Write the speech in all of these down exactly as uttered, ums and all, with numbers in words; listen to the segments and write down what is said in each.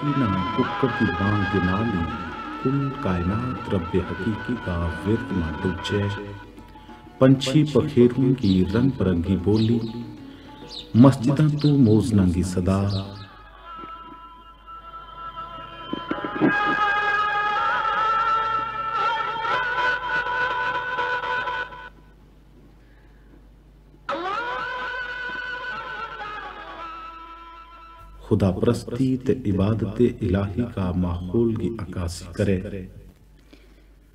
کی نا ککر کی بانگ کے نال ہی کل کائنات رب حقیقی کا ورد ما ڈب جائے۔ پنچھی پکھیروں کی رنگ برنگی بولی، مسجداں تو موزناں کی صدا۔ خدا پرستی تے عبادت الہی کا ماحول کی عکاسی کرے۔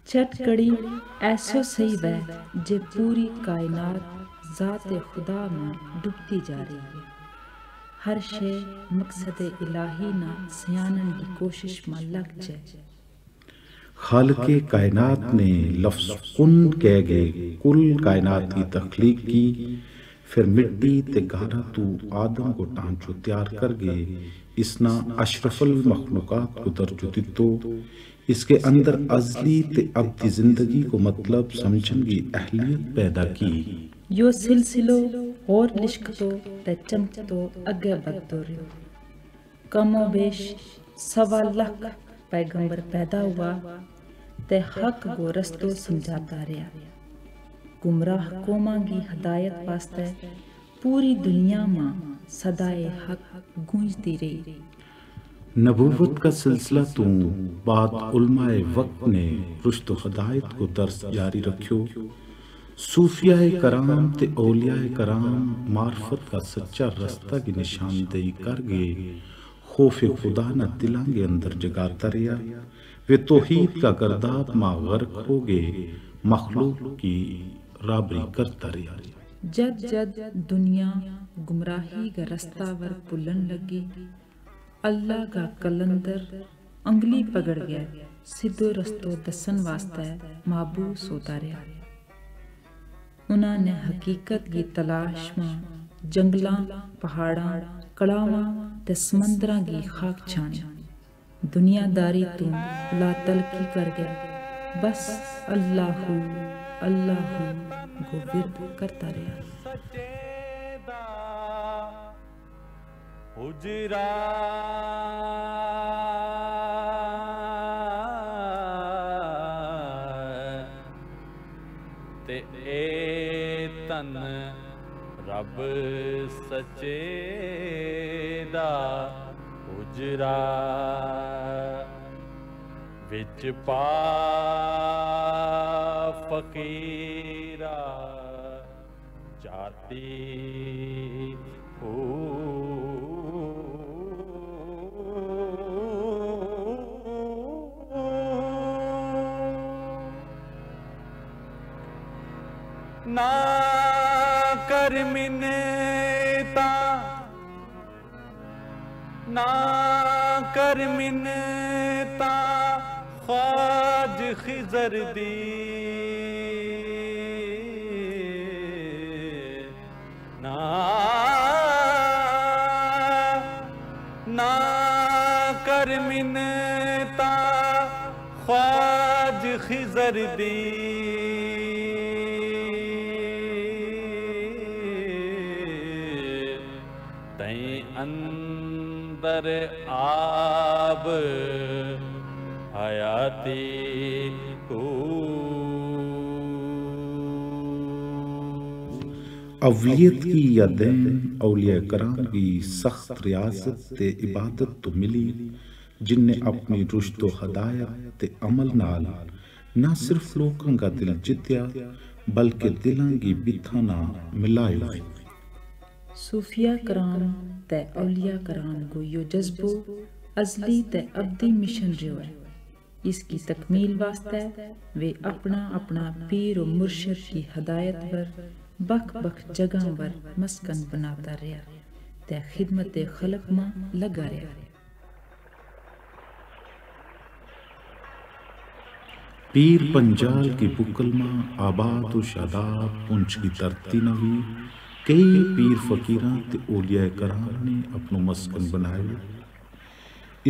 چٹ کڑی ایسو سہی وھے جے پوری کائنات ذات خدا ما ڈبتی جا رہی ہے۔ ہر شے مقصد الہی نا سیانن کی کوشش ما لگ جائے۔ خالق کائنات نے لفظ کن کہہ گئے کل کائنات کی تخلیق کی۔ پھر مٹی تے گھارا تو آدم کو ٹانچو تیار کر گئے۔ اس نا اشرف المخلوقات کو درجو دتو۔ اس کے اندر ازلی تے ابدی زندگی کو مطلب سمجھن کی اہلیت پیدا کی۔ یوہ سلسلو ہور لشکتو تے چمکتو اگے بدھتو رہیو۔ کم و بیش سوا لکھ پیغمبر پیدا ہوا تے حق کو رستو سمجھاتا رہیا۔ گمراہ قوماں کی ہدایت واسطے پوری دنیا ما صدائے حق گونجتی رہی۔ نبوت کا سلسلہ توں بعد علماء وقت نے رشد و ہدایت کو درس جاری رکھیو۔ صوفیائے کرام تے اولیائے کرام معرفت کا سچا رستہ کی نشاندہی کر گئے۔ خوف خدا نا دلاں کے اندر جگاتا رہیا۔ ویہ توحید کا گرداب ما غرق ہو گئے۔ مخلوق کی رابری کرتا رہیا۔ جد جد دنیا گمراہی کا رستہ ور پلن لگی، اللہ کا قلندر انگلی پگڑ گیا سدھو رستو دسن واسطے مابوس ہوتا رہیا۔ انہاں نے حقیقت کی تلاش ما جنگلاں، پہاڑاں، کڑاواں تے سمندراں کی خاک چھانی۔ دنیا داری توں لا تلکی کر گیا۔ بس اللہ ہو، اللہ ہو گو ورد کرتا رہیا۔ سچے دا حجرا تے اے تن رب سچے دا حجرا وچ پا فقیرا جاتی ہو۔ نہ کر منتاں، نہ کر منتاں خواج خضر دی۔ نہ، نہ کر منتاں خواج خضر دی۔ تیں اندر آب حیاتی کو۔ اولیت کی یا دین اولیاء کرام کی سخت ریاضت تے عبادت تو ملی، جن نے اپنی رشد و ہدایت تے عمل نال نہ صرف لوکاں کا دل جتیا، بلکہ دلاں کی بتھاں نا ملایو۔ صوفیاء کرام تے اولیاء کرام کو یوہ جذبو ازلی تے ابدی مشن رہیو ہے۔ اس کی تکمیل واسطے ویہ اپنا اپنا پیر و مرشد کی ہدایت پر بکھ بکھ جگہاں پر مسکن بناتا رہیا تے خدمت خلق ما لگا رہیا۔ پیر پنجال کی بکل ما آباد و شاداب پنچ کی دھرتی نا وی کئی پیر فقیراں تے اولیاء کرام نے اپنو مسکن بنایو۔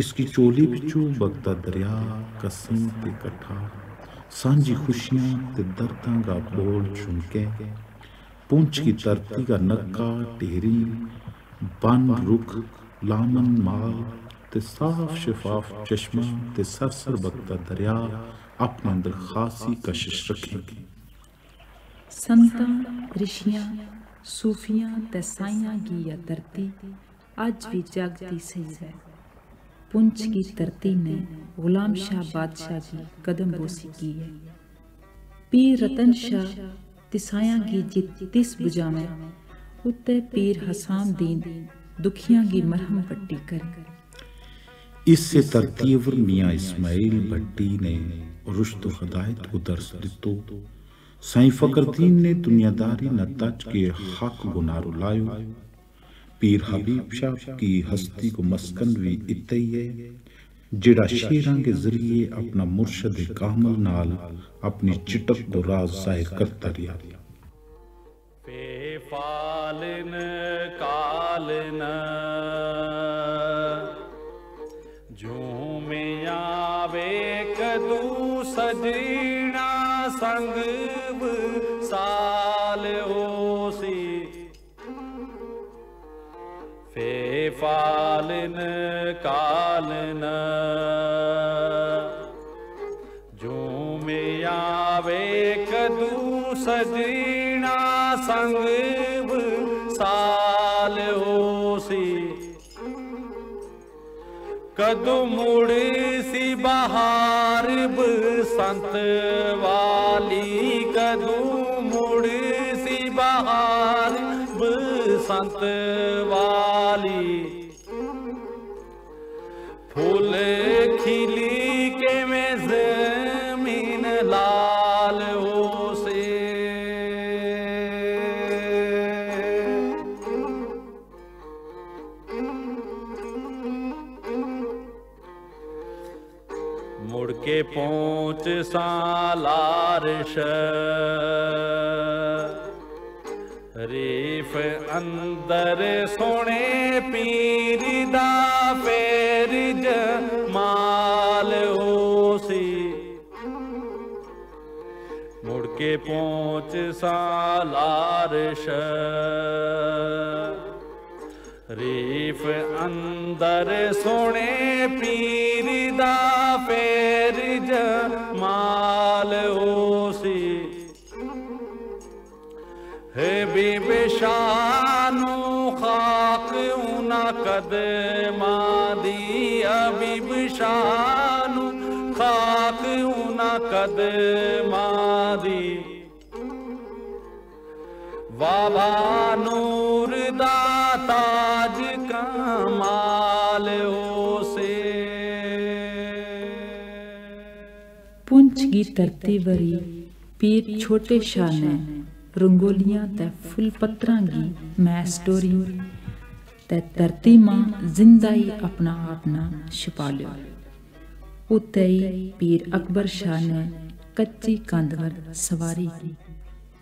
اس کی چولی بچو بگتا دریا، کسیں تے کٹھا سانجی خوشیاں تے درداں کا بول چھنکے۔ پونچھ کی دھرتی کا نکا ٹیری، بن رکھ، لامن مال، تے صاف شفاف چشمہ تے سر سر بکتا دریا اپنے اندر خاصی کشش رکھیں۔ سنتاں، رشیاں، صوفیاں تے سائیاں کی یا دھرتی اج وی جگ دی سہی ہے۔ پنچ کی دھرتی نے غلام شاہ بادشاہ کی قدم بوسی کی ہے۔ پیر رتن شاہ تسایاں کی جت تس بجاویں، اتے پیر حسام دین دکھیاں کی مرہم پٹی کریں۔ اس سے ترتیور میاں اسماعیل بھٹی نے رشد و ہدایت کو درس دتو۔ سائیں فخر دین نے دنیا داری نہ تچ کے حق گنارو لایو۔ پیر حبیب شاہ کی ہستی کو مسکن وی اتھے ہی ہے، جیڑا شعراں کے ذریعے اپنا مرشد کامل نال اپنی چٹک کو راز ظاہر کرتا رہیا۔ فے فالن کالن جھومیاں ویک دو سجینا سنگ سال ہوسی۔ فے فالن کالن جھومیاں ویک دو سجینا سنگ سال ہوسی۔ کدو مڑ سی بہار بسنت والی، کدو مڑ سی بہار بسنت والی۔ پھول کھلی کے میں زمین لال ہو سے۔ مڑ کے پہنچ ساں لارش ریف اندر سونے پیر دا پیر جمال ہو سی۔ مڑ کے پہنچ ساں لارش ریف اندر سونے پیر دا پیر جمال ہو سی۔ حبیب شاہ نو خاک انہاں قدماں دی، حبیب شاہ نو خاک انہاں قدماں دی۔ واہ واہ نور دا تاج کمال ہو سے۔ پنچ کی دھرتی وری پیر چھوٹے شاہ نے رنگولیاں تے پھل پتراں کی میس ٹوری تے دھرتی ماں زندہ ہی اپنا آپ نا چھپا لیو۔ اتے ہی پیر اکبر شاہ نے کچی کندھ ور سواری کی۔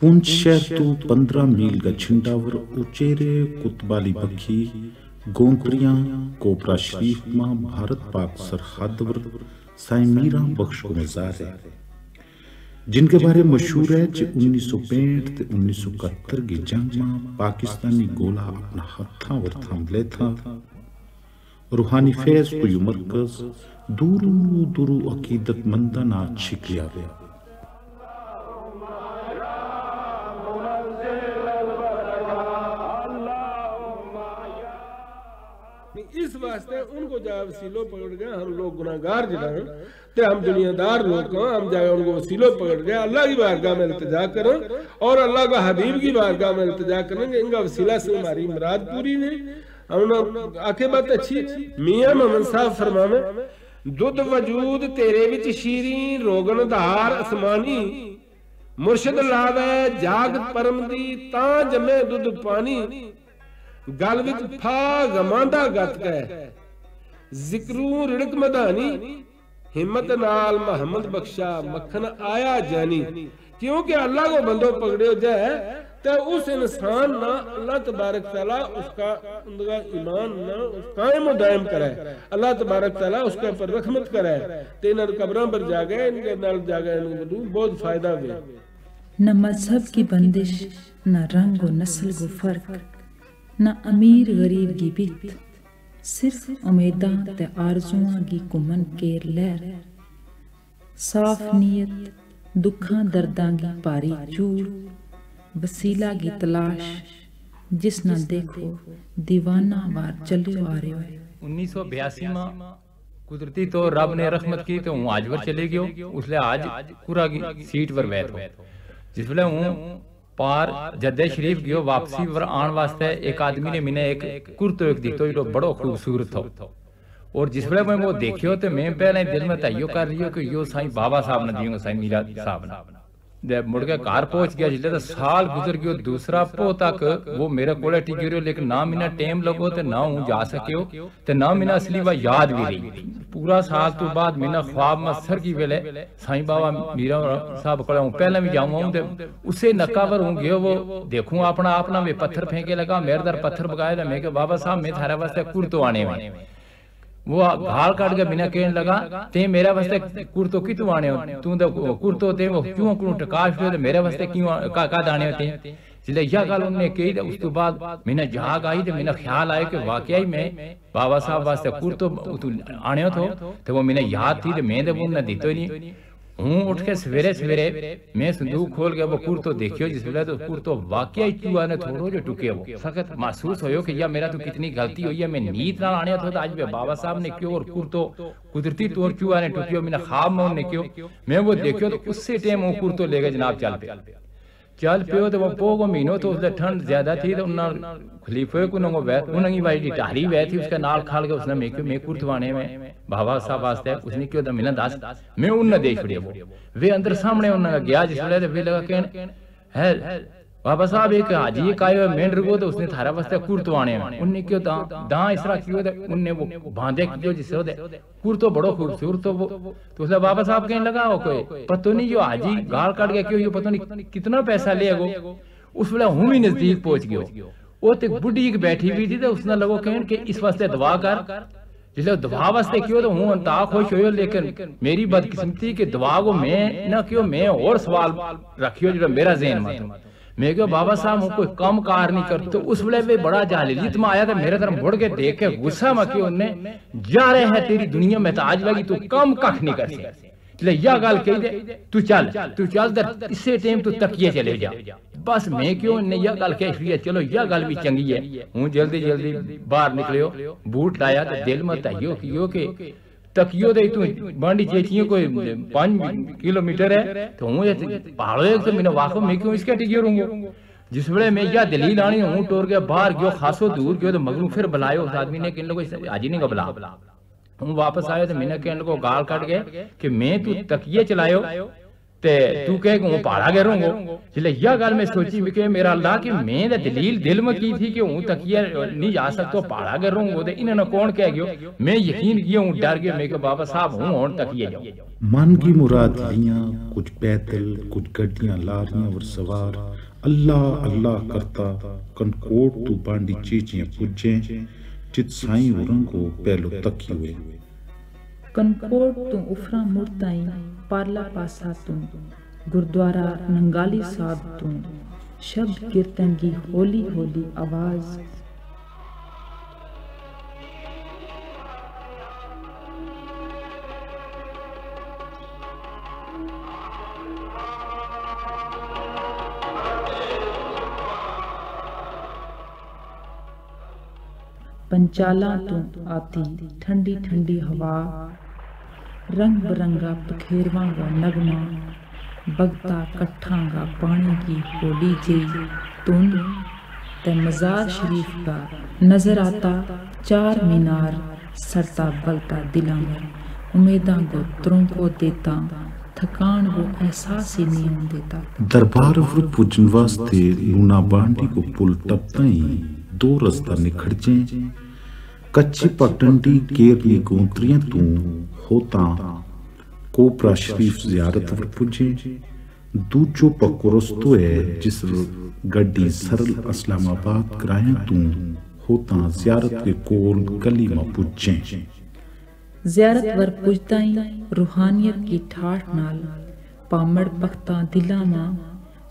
پونچھ شہر تو پندرہ میل کا چھنڈا ور اچیرے کتبالی پکھی گونکریاں کوپرا شریف ماں بھارت پاک سرحد ور سائیں میراں بخش کو مزار ہے، جن کے بارے مشہور ہے کہ انیس سو پینٹھ تے انیس سو اکہتر کی جنگ ماں پاکستانی گولا اپنا ہتھاں ور تھام لے تھا۔ روحانی فیض کو یوہ مرکز دورو دورو عقیدت منداں نا چھکیا ویا۔ اس واسطے ان کو جا وسیلو پکڑ گیا، ہم لوگ گناہگار جدا ہیں، تے ہم دنیا دار لوگ ہیں، ہم جا ان کو وسیلو پکڑ گیا، اللہ کی بارگاہ میں التجا کریں اور اللہ کا حبیب کی بارگاہ میں التجا کریں کہ ان کا وسیلہ سے ہماری مراد پوری نہیں۔ ہم آکے بات اچھی۔ میاں محمد صاحب فرماویں، دودھ وجود تیرے وچ شیریں، روغن دھار آسمانی، مرشد لاوے جاگت پرم دی، تاں جمے دودھ پانی۔ گل وچ پھا غماں دا گت کے، ذکروں رڑک مدھانی، ہمت نال محمد بخشا مکھن آیا جانی۔ کیونکہ اللہ کو بندو پکڑیو جائے، تے اس انسان نا اللہ تبارک تعالیٰ اس کا، ان کا ایمان نا اس قائم و دائم کرے۔ اللہ تبارک تعالیٰ اس کے پر رحمت کرے۔ تے انہاں قبراں پر جا گئے، ان کے نال جا گئے، ان کو بہت فائدہ ہوئے۔ نہ مذہب کی بندش، نہ رنگ و نسل کو فرق، نہ امیر غریب کی بت، صرف امیداں تے آرزواں گی گھمن کیر لہر، صاف نیت، دکھاں درداں گی پاری چوڑ، وسیلہ گی تلاش، جس نا دیکھو دیوانہ وار چلیو آ رہیو ہے۔ انیس سو بیاسی ما قدرتی طور رب نے رحمت کی تو ہوں آجور چلے گیو۔ اس لے آج پورا کی سیٹ پر بیٹھو۔ جس ویلے ہوں پار جدے شریف گیو، واپسی پر آن واسطے ایک آدمی نے منا ایک کرتو ایک دیتو، ایڈو بڑو خوبصورت تھو۔ اور جس ویلے میں وہ دیکھیو تو میں پہلے دل میں تہیو کر لیو کہ یوہ سائیں بابا صاحب نے دیوں، سائیں میرا صاحب نے۔ جب مڑ کے گھر پہنچ گیا، جس لے تو سال گزر گیو، دوسرا پو تک وہ میرے کولے ٹکی رہیو، لیکن نہ منا ٹیم لگو تے نہ ہوں جا سکیو، تے نہ منا اصلی وہ یاد بھی رہی۔ پورا سال تو بعد منا خواب ما سر کی ویلے سائیں بابا میرا صاحب کھڑا ہوں، پہلے بھی جاؤں ہوں تے اسے نکا پر ہوں گیو، وہ دیکھوں اپنا، اپنا میں پتھر پھینکے لگا، میرے در پتھر بگائے تے میں کہ بابا صاحب، میں تھارے واسطے کرتو آنے میں۔ وہ گھال کٹ کے منا کہن لگا، تے میرے واسطے کرتو کتو آنے ہو؟ تو تے کرتو تے وہ کیوں کیوں ٹکاش ہوئے تے میرے واسطے کیوں کا، کا دانے ہوتے؟ جلے یا گل انہوں نے کہی تے اس تو بعد منا جاگ آئی تے منا خیال آیا کہ واقعی میں بابا صاحب واسطے کرتو اتو آنیو تھو، تے وہ منا یاد تھی تے میں تے انہوں نے دیتو ہی نہیں۔ ہوں اٹھ کے سویرے سویرے میں صندوق کھول کے وہ کرتو دیکھیو، جس ویلے تو کرتو واقعی چوہا نے تھوڑو جو ٹکیو ہو۔ فقط محسوس ہویو کہ یا میرا تو کتنی غلطی ہوئی ہے، میں نیت نال آنیو تھو تو اج میں بابا صاحب نے کہیو اور کرتو قدرتی طور چوہا نے ٹکیو، میں نے خواب ما انہوں نے کہیو۔ میں وہ دیکھیو تو اسی ٹائم وہ کرتو لے کے جناب چل پیا۔ چل پیو تے وہ پو کو مہینو تھو، اس لے ٹھنڈ زیادہ تھی تے انہاں خلیفے کو ننگو بیت، انہاں کی والی ٹہری بیت تھی، اس کے نال کھال کے اس نے میں کہیو میں کرتوانے میں بابا صاحب واسطے، اس نے کہیو تے میں نے دس، میں انہاں دے چھڑیو۔ وہ اندر سامنے انہاں کا گیا جس ویلے تے وہ لگا کہن، ہے بابا صاحب، ایک حاجی ایک آیو ہے مینڈ رگو تے اس نے تھارے واسطے کرتوانے میں، انہاں نے کہیو داں، داں اس طرح کہیو تے انہاں نے وہ باندھے کہیو جس ویلے کرتو بڑو خوبصورت ہو وہ۔ تو اس لے بابا صاحب کہن لگا، او کوئی پتو نہیں، یوہ حاجی گال کٹ گیا کیوں، یوہ پتو نہیں کتنا پیسہ لے گو۔ اس ویلے ہوں بھی نزدیک پہنچ گیو۔ او تے بڈھی ایک بیٹھی ہوئی تھی تے اس نے لگو کہن کہ اس واسطے دعا کر۔ جس لے دعا واسطے کیو تو ہوں انتہا خوش ہویو، لیکن میری بدقسمتی کہ دعا کو میں نہ کیو، میں اور سوال رکھیو جو میرا ذہن ما تھو۔ میں کہیو بابا صاحب ہوں کوئی کم کار نہیں کرتو۔ اس ویلے وہ بڑا جہلیلیت ما آیا تے میرے طرف مڑ کے دیکھ کے غصہ ما کیو انہوں نے، جا رہے ہے تیری دنیا میں تو آج لگی تو کم ککھ نہیں کر سکے۔ لے یا گل کہی دے، تو چل، تو چل تے اسے ٹائم تو تکیے چلے جا۔ بس میں کہیو انہوں نے یا گل کہی شوئی ہے، چلو یا گل بھی چنگی ہے۔ ہوں جلدی جلدی باہر نکلیو، بوٹ لایا تے دل ما تہیو کیو کہ تکیو دے تو بانڈی چیچیوں کوئی پانچ کلومیٹر ہے، تو ہوں یہ پہاڑو ایک تو میں نے واقف میں کیوں اس کے ٹکی رہوں گو۔ جس ویلے میں یا دلیل آنی ہوں ٹور گیا، باہر گیو، خاصو دور گیو تو مگروں پھر بلایو اس آدمی نے کہ ان لوگوں حاجی نے قبلا۔ ہوں واپس آیو تو میں نے کہن لگو گال کٹ گئے کہ میں تو تکیے چلایو تے تو کہے کہ ہوں پہاڑا گے رہوں گو۔ جلے یا گل میں سوچی میں کہ میرا اللہ کہ میں نے دلیل دل میں کی تھی کہ ہوں تکیے نہیں جا سکتو، پہاڑا گے رہوں گو، تے انہوں نے کون کہہ گیو؟ میں یقین کیا ہوں ڈر گیا، میں کہ بابا صاحب ہوں ہون تکیے جاؤں۔ من کی مراد لیاں، کچھ پیدل، کچھ گڈیاں لاریاں اور سوار اللہ اللہ کرتا کنکوٹ تو بانڈی چیچیاں پجیں، جت سائیں ہورنگ کو پہلو تکی ہوئے۔ کنکوٹ تو افرا مڑتائیں پارلا پاسا تو گردوارہ ننگالی صاحب تو شبد کیرتن کی ہولی ہولی آواز۔ پنچالاں تو آتی ٹھنڈی ٹھنڈی ہوا، رنگ برنگا پکھیرواں کا نغمہ، بگتا کٹھاں کا پانی کی ہولی جئی تن، تے مزار شریف کا نظر آتا چار مینار سڑتا بلتا دلاں میں امیداں کو ترونکو دیتا، تھکان کو احساس ہی نہیں ہون دیتا۔ دربار اپر پجن واسطے لونا بانڈی کو پل ٹپتا ہی دو رستہ نکھڑ جیں۔ کچھی پٹنڈی کیرنی گونتریاں تو ہوتاں کوپرا شریف زیارت اپر پجیں۔ دوچو پکو رستو ہے جس گڈی سرل اسلام آباد کرایاں تو ہوتاں زیارت کے کول گلی ما پجیں۔ زیارت ور پجتائیں روحانیت کی ٹھاٹھ نال پامڑ پختاں دلاں ما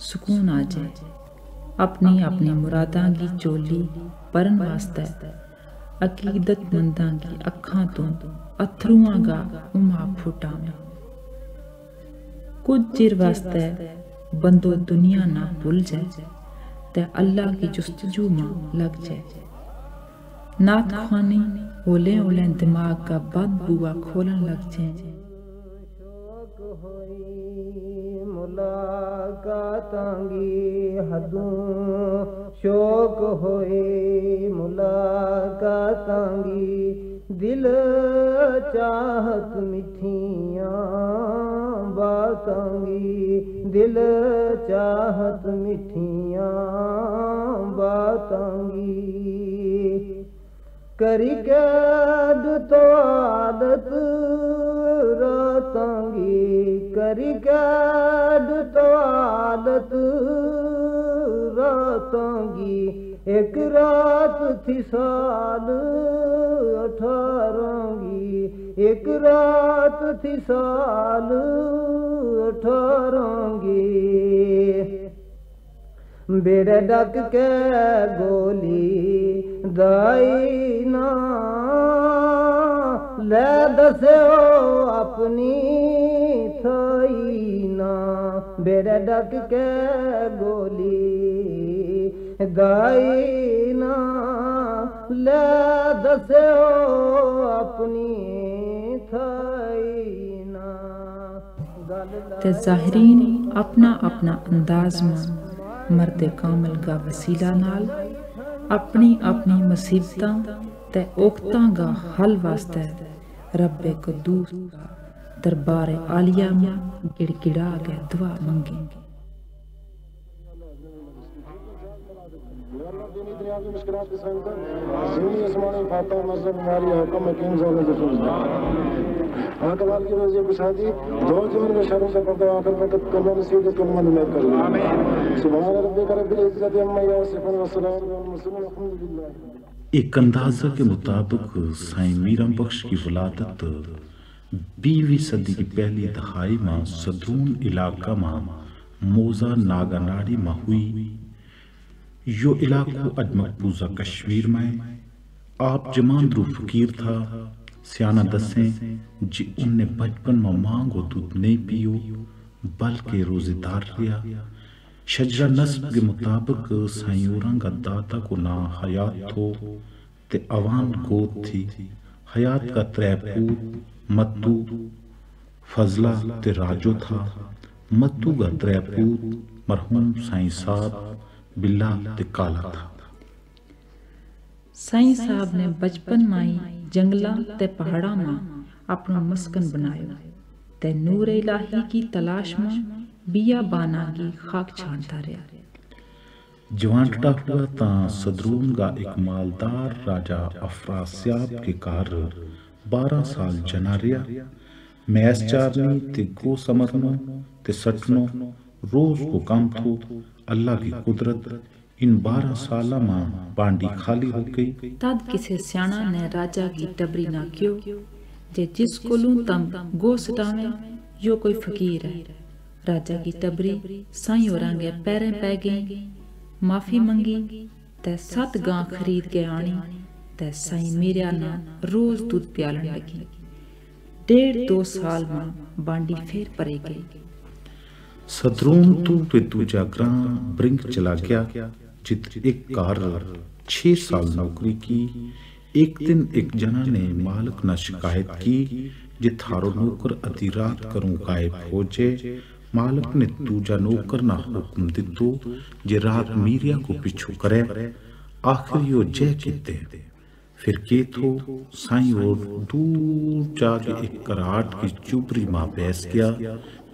سکون آ جائے۔ اپنی اپنی مراداں کی چولی پرن واسطے عقیدت منداں کی اکھاں توں اتھرواں کا اما پھٹاویں۔ کجھ چیر واسطے بندو دنیا نا بھل جائے تے اللہ کی جستجو ما لگ جائے۔ نعت خوانی ہولے ہولے دماغ کا بند بوا کھولن لگ جائیں۔ شوق ہوئی ملاقاتاں گی حدوں، شوق ہوئی ملاقاتاں گی، دل چاہت مٹھیاں باتاں گی، دل چاہت مٹھیاں باتاں گی۔ کری قید تو عادت راتاں گی، کری قید تو عادت راتاں گی، ایک رات تھی سال اٹھاراں گی، ایک رات تھی سال اٹھاراں گی۔ بیڑے ڈک کے گولی دائی نا، لے دسیو اپنی تھائی نا۔ بیڑے ڈک کے گولی دائی نا، لے دسیو اپنی تھائی نا۔ تے ظاہرین اپنا اپنا انداز ما مرد کامل کا وسیلہ نال اپنی اپنی مصیبتاں تے اوقتاں کا حل واسطے رب قدوس کا دربار عالیہ ما گڑگڑا کے دعا منگیں۔ یا اللہ، دینی دنیاوی مشکلات کے سنگ سنگ زمینی آسمانی فاتح، مذہب، بیماری، حاکم، حکیم، ظالم، ظفر، آ کمال کی روزی کشادی، دو جوان کے شرم سے پردہ، آخر میں کلمہ نصیب، کلمہ نمید کر دیں۔ سبحان ربک رب العزت عما یصفون، وسلام علی المرسلین، والحمد للہ۔ ایک اندازہ کے مطابق سائیں میرا بخش کی ولادت بیہویں صدی کی پہلی دہائی ما سدرون علاقہ ما موضع ناگا ناڑی ما ہوئی۔ یوہ علاقو اج مقبوضہ کشمیر ما ہے۔ آپ جماندرو فقیر تھا۔ سیانہ دسیں جی انھیں بچپن ما ماں کو دودھ نہیں پیو، بلکہ روزے دار رہیا۔ شجرہ نسب کے مطابق سائیں ہوراں کا دادا کو ناں حیات تھو، تے اوان گوت تھی۔ حیات کا ترے پوت متو، فضلہ تے راجو تھا۔ متو کا ترے پوت مرحوم سائیں صاحب، بلا تے کالا تھا۔ سائیں صاحب نے بچپن مائی جنگلاں تے پہاڑاں ما اپنو مسکن بنایو، تے نور الہی کی تلاش ما بیا باناں کی خاک چھانتا رہیا۔ جوان ٹٹا ہوا تاں سدرون کا ایک مالدار راجا افراسیاب کے گھر بارہ سال جنا رہیا۔ میس چارنی تے گو سمرنو تے سٹنو روز کو کم تھو۔ اللہ کی قدرت، ان بارہ سالاں ما بانڈی خالی ہو گئی۔ تد کسے سیانہ نے راجا کی ٹبری نا کہیو، جے جس کولوں تم گو سٹاویں، یوہ کوئی فقیر ہے۔ راجا کی ٹبری سائیں ہوراں کے پیریں پے گئی۔ معافی منگی تے ست گاں خرید کے آنی، تے سائیں میریا نا روز دودھ پیالن لگی۔ ڈیڑھ دو سال ما بانڈی فیر پرے گئی۔ سدرون تو پہ دوجا گراں برنگ چلا گیا، جت ایک گھر چھ سال نوکری کی۔ ایک دن ایک جنا نے مالک نا شکایت کی، جے تھارو نوکر ادھی رات کروں غائب ہو جائے۔ مالک نے دوجا نوکر نا حکم دتو، جے رات میریا کو پچھو کرے۔ آخر یوہ جے کیتے۔ فر کے تھو، سائیں ہور دور جا کے ایک کراٹ کی چوبری ما بیس گیا،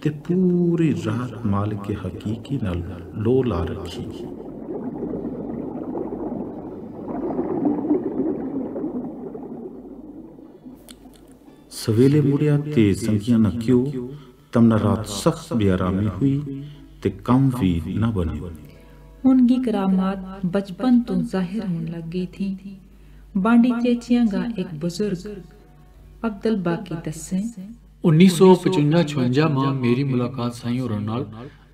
تے پوری رات مالک حقیقی نا لو لا رکھی۔ سویلے مڑیا تے سنگیاں نا کہیو، تمنا رات سخت بے آرامی ہوئی، تے کم وی نہ بنیو۔ ان کی کرامات بچپن توں ظاہر ہون لگ گئی تھی۔ بانڈی چیچیاں کا ایک بزرگ عبدالباقی دسیں۔ انیس سو پچونجا چھونجا ما میری ملاقات سائیں ہوراں نال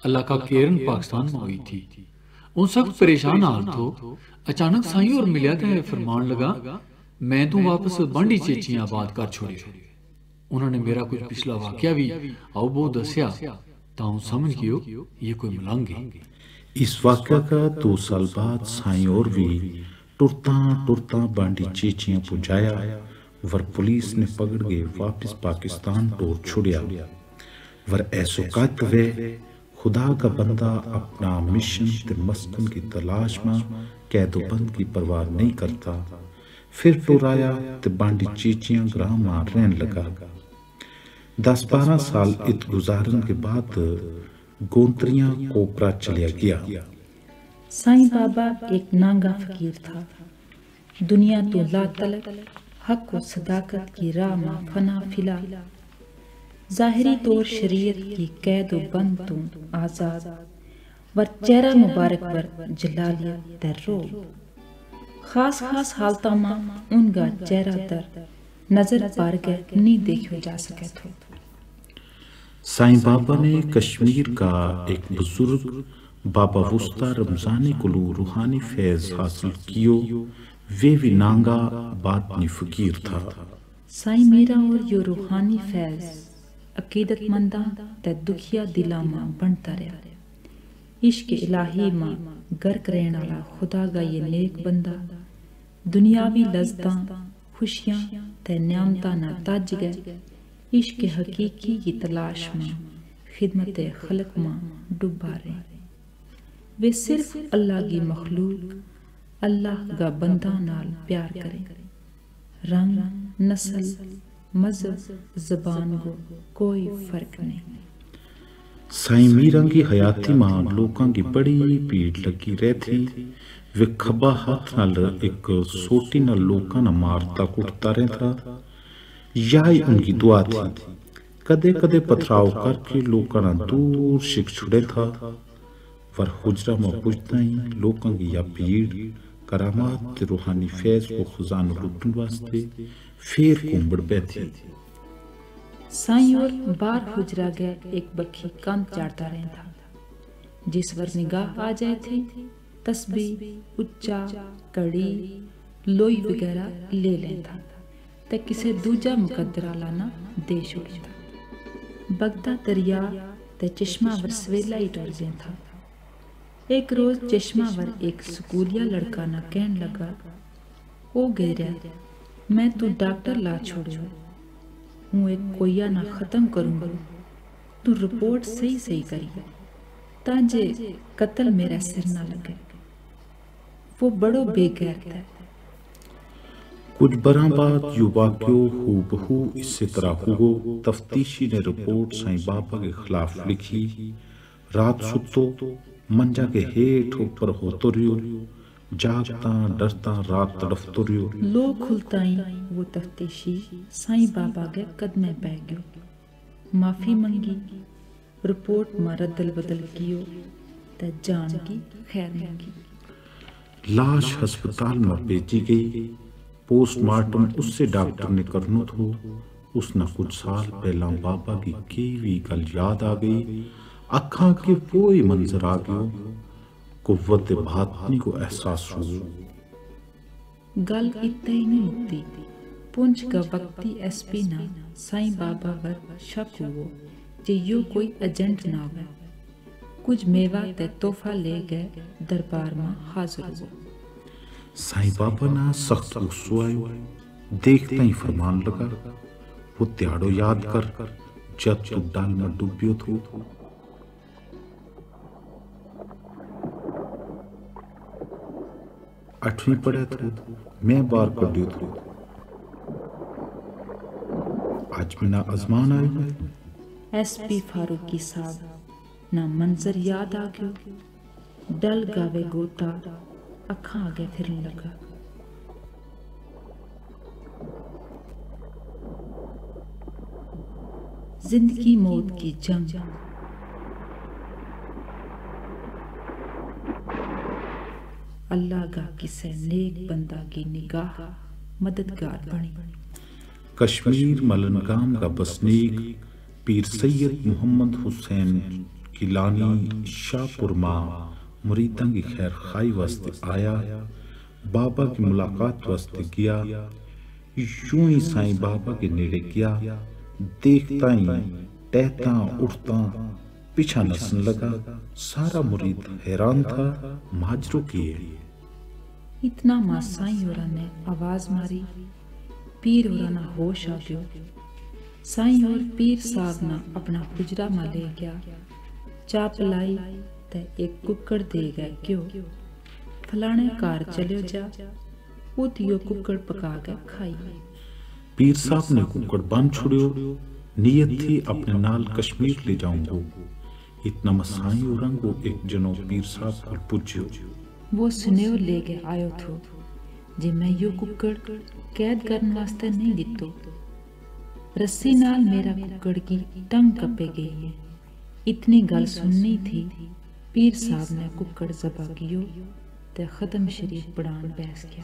علاقہ کیرن پاکستان ما ہوئی تھی۔ ان سخت پریشان حال تھو۔ اچانک سائیں ہور ملیا تے فرمان لگا، میں تو واپس بانڈی چیچیاں آباد کر چھوڑیو۔ انہوں نے میرا کچھ پچھلا واقعہ بھی آؤ بو دسیا، تاں ہوں سمجھ گیو یہ کوئی ملنگ ہے۔ اس واقعہ کا دو سال بعد سائیں اور بھی ٹرتاں ٹرتاں بانڈی چیچیاں پہنچایا، ور پولیس نے پکڑ کے واپس پاکستان ٹور چھڑیا۔ ور ایسو کت وے، خدا کا بندہ اپنا مشن تے مسکن کی تلاش ما قید و بند کی پرواہ نہیں کرتا۔ فر ٹورایا تے بانڈی چیچیاں گراں ما رہن لگا۔ دس بارہ سال ات گزارن کے بعد گونتریاں کوپرا چلیا گیا۔ سائیں بابا ایک نانگا فقیر تھا۔ دنیا تو لا تلک، حق و صداقت کی راہ ما فنا فلا۔ ظاہری طور شریعت کی قید و بند تو آزاد، ور چہرہ مبارک ور جلالیت تے روب۔ خاص خاص حالتاں ما ان کا چہرہ در نظر پار کے نہیں دیکھیو جا سکے تھو۔ سائیں بابا نے کشمیر کا ایک بزرگ بابا وسطی رمضانی کولوں روحانی فیض حاصل کیو۔ ویہ وی نانگا باطنی فقیر تھا۔ سائیں میرا اور یوہ روحانی فیض عقیدت منداں تے دکھیا دلاں ما بنتا رہیا۔ عشق الہی ما گرک رہن آلا خدا کا یہ نیک بندہ دنیاوی لذتاں، خوشیاں تے نعمتاں نا تج گئے، عشق حقیقی کی تلاش ما خدمت خلق ما ڈبا رہے۔ ویہ صرف اللہ کی مخلوق، اللہ کا بندہ نال پیار کرے۔ رنگ، نسل، مذہب، زبان کو کوئی فرق نہیں۔ سائیں میراں کی حیاتی ما لوکاں کی بڑی پیڑ لگی رہتی۔ ویہ کھبا ہتھ نال ایک سوٹی نال لوکاں نا مارتا کٹتا رہتا۔ یاہی ان کی دعا تھی۔ کدے کدے پتھراؤ کر کے لوکاں نا دور شک چھڑے تھا۔ ور حجرہ ما پجتا ہی لوکاں کی یا پیڑ کرامات تے روحانی فیض کو خزانو لٹن واسطے فیر کومبڑ پے تھی۔ سائیں اور بار حجرہ گے ایک بکھی کند چاڑتا رہتا۔ جس ور نگاہ آ جائے تھی، تسبیح، اچا، کڑی، لوئی وغیرہ لے لیندا تے کسے دوجا مقدر آلا نا دے چھوڑیندا۔ بگدا دریا تے چشمہ ور سویلا ہی ٹر جیندا۔ ایک روز چشمہ ور ایک سکولیا لڑکا نا کہن لگا، او گیریا، میں تو ڈاکٹر لا چھوڑیو، ہوں ایک کوئیا نا ختم کروں گو۔ تو رپورٹ صحیح صحیح کری، تاں جے قتل میرے سر نہ لگے۔ وہ بڑو بے غیرت ہے۔ کچھ براں بعد یوہ واقعو ہو بہو اسے طرح ہوگو۔ تفتیشی نے رپورٹ سائیں بابا کے خلاف لکھی۔ رات ستو، منجا کے ہیٹھ اپر ہوتو رہیو۔ جاگتاں ڈرتاں رات تڑفتو رہیو۔ لو کھلتا ہی وہ تفتیشی سائیں بابا کے قدمے پے گیو۔ معافی منگی، رپورٹ ما ردل بدل کیو، تے جان کی خیر منگی۔ لاش ہسپتال ما بھیجی گئی۔ پوسٹ مارٹم اس سے ڈاکٹر نے کرنو تھو۔ اس نا کچھ سال پہلاں بابا کی کہی وی گل یاد آ گئی۔ اکھاں کے پوئی منظر آ گیو۔ قوت باطنی کو احساس ہو۔ گل اتھے ہی نہیں مکتی۔ پنچ کا وقتی ایس پی نا سائیں بابا ور شک ہوو، جے یوہ کوئی ایجنٹ نہ ہووے۔ کچھ میوہ تے تحفہ لے گئے، دربار ما حاضر ہوو۔ سائیں بابا نا سخت غصو آیو۔ دیکھتا ہی فرمان لگا، وہ تیاڑو یاد کر، جد تو ڈل ما ڈبیو تھو۔ اٹھویں پڑھے تھو، میں بار کڈیو تھو۔ اج منا ازمان آیو۔ ایس پی فاروقی صاحب نا منظر یاد آ گیو۔ ڈل گاوے گوتا، اکھاں آگے پھرن لگا۔ زندگی موت کی جنگ۔ اللہ کا کسے نیک بندہ کی نگاہ مددگار بنی۔ کشمیر ملنگام کا بسنیک پیر سید محمد حسین گیلانی شاہ پور ما مریداں کی خیر خواہی واسطے آیا۔ بابا کی ملاقات واسطے گیا۔ یوں ہی سائیں بابا کے نیڑے گیا، دیکھتا ہی ٹہتاں اٹھتاں پچھا نسن لگا۔ سارا مرید حیران تھا، ماجرو کی ہے؟ اتنا ما سائیں ہوراں نے آواز ماری۔ پیر ہوراں نا ہوش آ گیو۔ سائیں ہور پیر صاحب نا اپنا حجرہ ما لے گیا۔ چاہ پلائی تے ایک ککڑ دے گئے کہیو، فلانے کار چلیو جا، ات یوہ ککڑ پکا کے کھائی۔ پیر صاحب نے ککڑ بن چھڑیو، نیت تھی اپنے نال کشمیر لے جاؤں گو۔ اتنا ما سائیں ہوراں کو ایک جنو پیر صاحب کول پجیو۔ وہ سنیو لے کے آیو تھو جے میں یوہ ککڑ قید کرن واسطے نہیں دتو۔ رسی نال میرا ککڑ کی ٹنگ کپے گئی ہے۔ اتنی گل سننی تھی، پیر صاحب نے ککڑ ذبح کیو تے ختم شریف پڑھان بیس گیا۔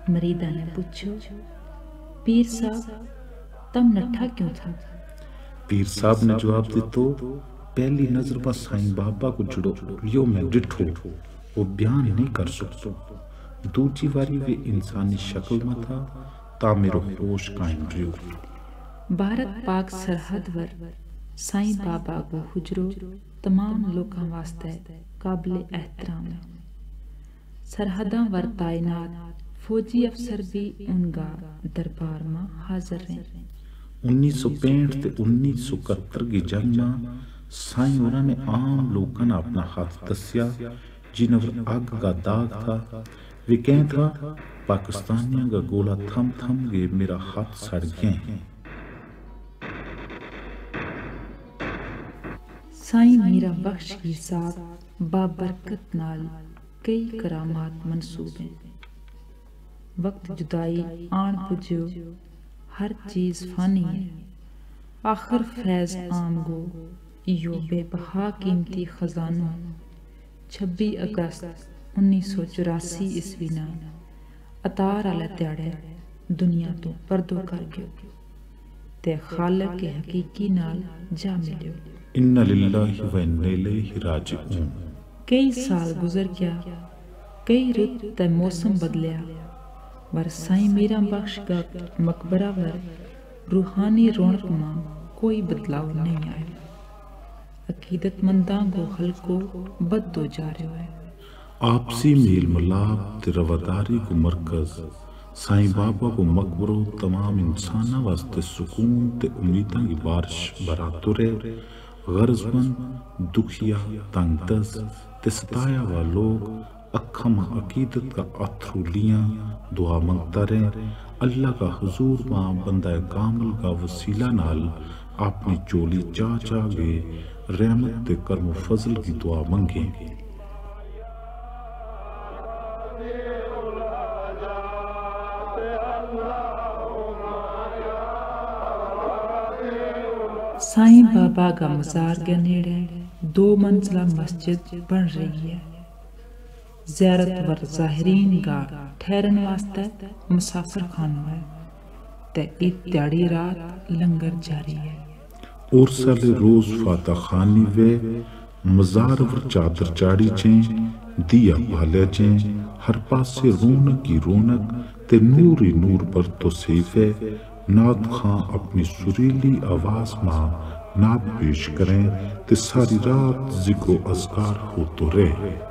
مریداں نے پچھو، پیر صاحب، تم نٹھا کیوں تھا؟ پیر صاحب نے جواب دتو، پہلی نظر ما سائیں بابا کو جڑو لیو میں ڈٹھو، وہ بیان نہیں کر سکتو۔ دوجی واری وہ انسانی شکل ما تھا، تا میرو ہوش قائم رہیو۔ بھارت پاک سرحد ور سائیں بابا کو حجرو تمام لوکاں واسطے قابل احترام ہے۔ سرحداں ور تعینات فوجی افسر بھی ان کا دربار ما حاضر رہیں۔ انیس سو پینٹھ تے انیس سو اکہتر کی جنگ ما سائیں ہوراں نے عام لوکاں نا اپنا ہاتھ دسیا، جنہاں ور اگ کا داغ تھا۔ ویہ کہیں تھا، پاکستانیاں کا گولا تھم تھم کے میرا ہاتھ سڑ گیا ہیں۔ سائیں میرا بخش کی صاحب بابرکت نال کئی کرامات منسوب ہیں۔ وقت جدائی آن پجیو، ہر چیز فانی ہے۔ آخر فیض آم گو، یوہ بے بہا قیمتی خزانو۔ چھبی اگست انیس سو چوراسی عیسوی نا اتار آلے تیاڑے دنیا تو پردو کر گیو تے خالق کے حقیقی نال جا ملیو۔ انا للہ و انا الیہ راجعون۔ کئی سال گزر گیا، کئی رت تے موسم بدلیا، ور سائیں میراں بخش کا مقبرہ ور روحانی رونق ما کوئی بدلاؤ نہیں آیو۔ عقیدت منداں کو حلقو بدھو جا رہیو ہے۔ آپسی میل ملاپ تے رواداری کو مرکز سائیں بابا کو مقبرو تمام انساناں واسطے سکون تے امیداں کی بارش براتو رہے۔ غرض مند، دکھیا، تنگ دست تے ستایا ہوا لوگ اکھاں ما عقیدت کا اتھرو لیاں دعا منگتا رہے۔ اللہ کا حضور ما بندہ کامل کا وسیلہ نال اپنی چولی چا چا کے رحمت تے کرم و فضل کی دعا منگیں۔ سائیں بابا کا مزار کے نیڑے دو منزلہ مسجد بن رہی ہے۔ زیارت ور زاہرین کا ٹھہرن واسطے مسافر خانو ہے تے ات تیاڑی رات لنگر جاری ہے۔ اور سالے روز فاتح خانی وے مزار ور چادر چاڑی جیں، دیا پھالیا جیں، ہر پاسے رونق کی رونق تے نور ہی نور پر توسیف ہے۔ نعت خاں اپنی سریلی آواز ما نعت پیش کریں تے ساری رات ذکر و اذکار ہوتو رہے۔